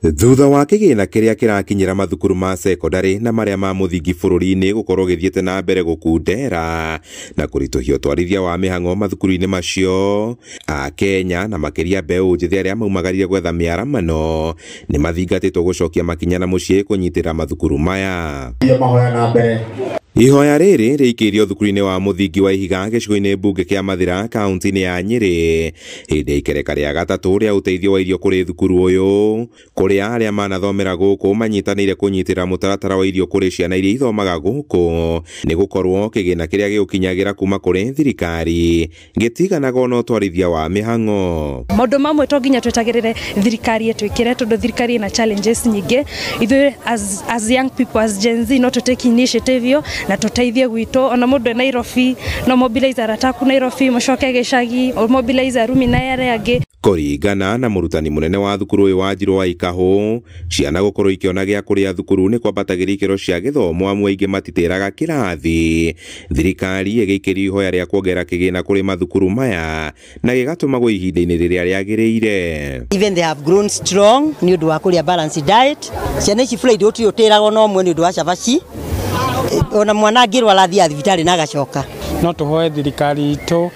Thutha wa kĩgĩna kĩrĩa kĩrakinyĩra mathukuru ma cekondarĩ na marĩa ma mũthingi bũrũri-inĩ gũkorwo gĩthiĩte na mbere gũkundera na kũritũhia ũtwarithia wa mĩhang'o mathukuru-inĩ macio, Akenya na makĩria mbeũ njĩthĩ arĩa maumagarire gwetha mĩaramano nĩ mathingatĩtwo gũcokia makinya na mũciĩ kũnyitĩrĩra mathukuru maya. Ihoya rĩrĩ rĩikĩirio thukuru-inĩ wa mũthingi wa Ihiga gĩcigo-inĩ mbunge kĩa Mathira kaunti-inĩ ya Nyĩrĩ hĩndĩ ya ikereka rĩa gatatũ rĩa ũteithio wa irio kũrĩ thukuru ũyũ, kũrĩa arĩa manathomera gũkũ manyitanĩire kũnyitĩrĩra mũtaratara wa irio kũrĩ ciana iria ithomaga gũkũ, nĩ gũkorwo kĩgĩna kĩrĩa gĩũkinyagĩra kuma kũrĩ thirikari gĩtiganaga ona ũtwarithia wa mĩhang'o. Maũndũ mamwe to nginya twetagĩrĩre thirikari ĩtwĩkĩre, tondũ thirikari ĩna challenges nyingĩ. Ithuĩ as young people, as Gen Z, no tũ take initiative ĩyo na tũteithie gwitũ. Ona mũndũ e Nairobi no mobilize arata aku Nairobi, mũcoke gĩcagi, mobilize arumi na arĩa angĩ. Kũringana na mũrutani mũnene wa thukuru ũyũ wa Njirũ wa Ikahũ, ciana gũkorwo ikĩona gĩa kũrĩa thukuru nĩ kwambatagĩria ikĩro cia gĩthomo, amu aingĩ matitĩraga kĩrathi. Thirikari ĩgĩikĩrio ihoya rĩa kuongerera kĩgĩna kũrĩ mathukuru maya na gĩgatũmagwo ihinda-inĩ rĩrĩa rĩagĩrĩire. Even they have grown strong nĩ ũndũ wa kũrĩa balanced diet. Ciana ici Friday gũtirĩ ũtĩragwo na ũmwe nĩ ũndũ wa cabaci. Ona mwana angĩrwara athiaga thibitarĩ na agacoka. No tũhoe thirikari itũ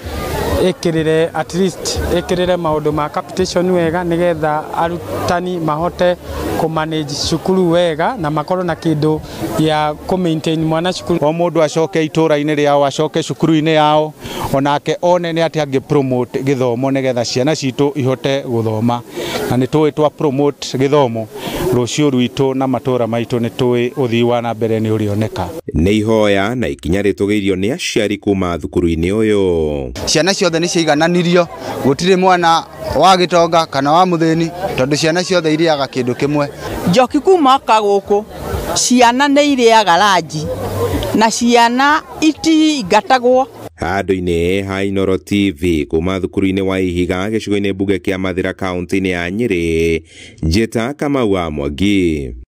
ĩkĩrĩre at least ĩkĩrĩre maũndũ ma capitation wega, nĩgetha arutani mahote kũ manage cukuru wega na makorwo na kĩndũ gĩa kũ maintain mwana cukuru. O mũndũ acoke itũra-inĩ rĩao, acoke cukuru-inĩ yao, onake one nĩ atĩ angĩ promote gĩthomo nĩgetha ciana citũ ihote gũthoma. Na nĩ tũĩ twa promote gĩthomo rũciũ rwitũ na matũra maitũ nĩ tũĩ ũthii wa na mbere nĩ ũrĩoneka. Nĩ ihoya na ikinya rĩtũgĩirio nĩ aciari kuma thukuru-inĩ ũyũ. Ciana ciothe nĩ ciaigananirio, gũtirĩ mwana wa gĩtonga kana wa mũthĩni, tondũ ciana ciothe irĩaga kĩndũ kĩmwe. Njoki kuma oka gũkũ ciana nĩ irĩaga ranji na ciana itingatagwo. Handũ-inĩ ha Inooro TV kuma thukuru-inĩ wa Ihiga gĩcigo-inĩ mbunge kĩa Mathira kaunti-inĩ ya Nyĩrĩ, Njĩta Kamau wa Mwangi.